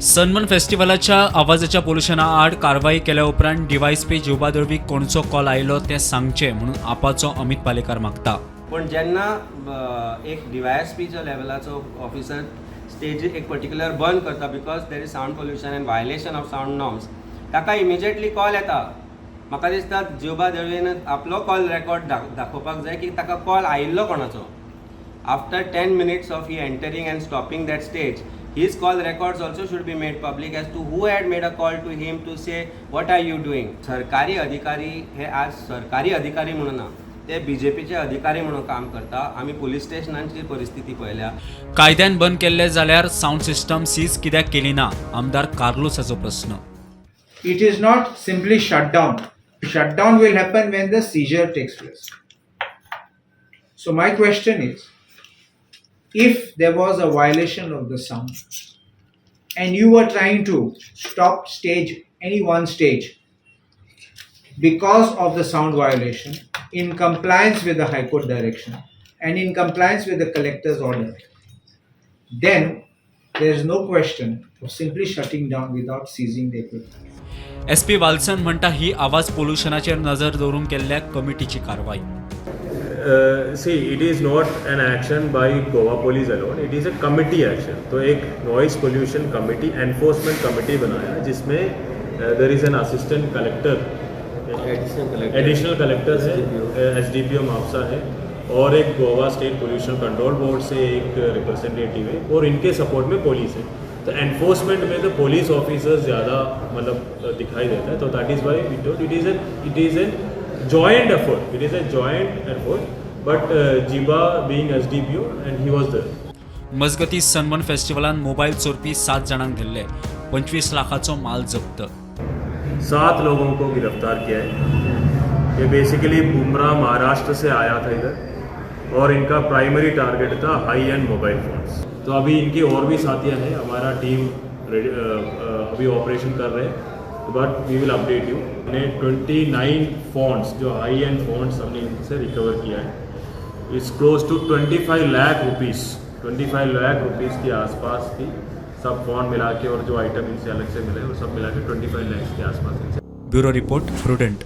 Sunburn फेस्टिवलाच्या आवाजाच्या पोल्युशना आड कारवाई केल्या उपरांत डीवायएसपी जिवबा दळवीक कोणचो कॉल आयलो तें सांगचें म्हणून आपाचो अमित पालेकार मागता. पूण जेन्ना एक डीवायएसपीच्या लेवलाचो ऑफिसर स्टेज एक पर्टिक्युलर बंद करता because there is sound pollution and violation of sound norms, ताका इमिजिएटली कॉल येता. म्हाका दिसता जिवबा दळवीन आपलो कॉल रेकॉर्ड दाखोवपाक जाय की ताका कॉल आयिल्लो कोणाचो. After 10 minutes of he entering and stopping that stage, his call records also should be made public as to who had made a call to him to say, "What are you doing?" सरकारी अधिकारी हे आज सरकारी अधिकारी म्हणून ना, ते बीजेपीचे अधिकारी म्हणून काम करता. आमी पुलीस स्टेशनांची परिस्थिती पळयल्या. कायद्यान बंद केल्ले जाल्यार सावंड सिस्टम सीज कित्याक केली ना, आमदार कार्लोसाचो प्रस्न. It is not simply shut down. Shutdown will happen when the seizure takes place. So, my question is, if there was a violation of the sound and you were trying to stop stage, any one stage, because of the sound violation, in compliance with the High Court direction and in compliance with the collector's order, then there is no question of simply shutting down without seizing the equipment. SP Watson म्हणटा, ही आवाज पोल्युशनाचेर नजर दवरूंक केल्ल्या कमिटीची कारवाई. See, it is not an action by Goa Police alone. It is a committee action. तो एक noise pollution committee, enforcement committee बनाया, जिसमें there is an assistant collector, additional collector है, एसडीपीओ म्हापसा है और एक Goa state pollution control board से एक रिप्रेजेंटेटिव है और इनके सपोर्ट में पुलिस है. तो एनफोर्समेंट में तो पुलिस ऑफिसर्स ज़्यादा मतलब दिखाई देता है. तो that is why it is an joint effort. It is a joint effort, but Jiba being SDPO and he was there. मजगती, सनबर्न फेस्टिवलान मोबायल चोरपी सात जाणांक धरले. 25 लाखाचो माल जप्त. सात लोगों को गिरफ्तार किया है. ये बेसिकली मुंब्रा, महाराष्ट्र से आया था इधर और इनका प्राइमरी टारगेट था हाई एंड मोबाइल फोन्स. तो अभी इनके और भी साथियां हैं. हमारा टीम अभी ऑपरेशन कर रहे हैं, but we will update you. हमने 29 फोन्स, जो हाई एंड फोन्स, हमने इनसे रिकवर किया है. It's close to ₹25 lakh, ₹25 lakh के आसपास की सब फोन मिला के और जो आइटम इनसे अलग से मिले, वो सब मिला के 25 लैक्स के आसपास इनसे. Bureau report, prudent.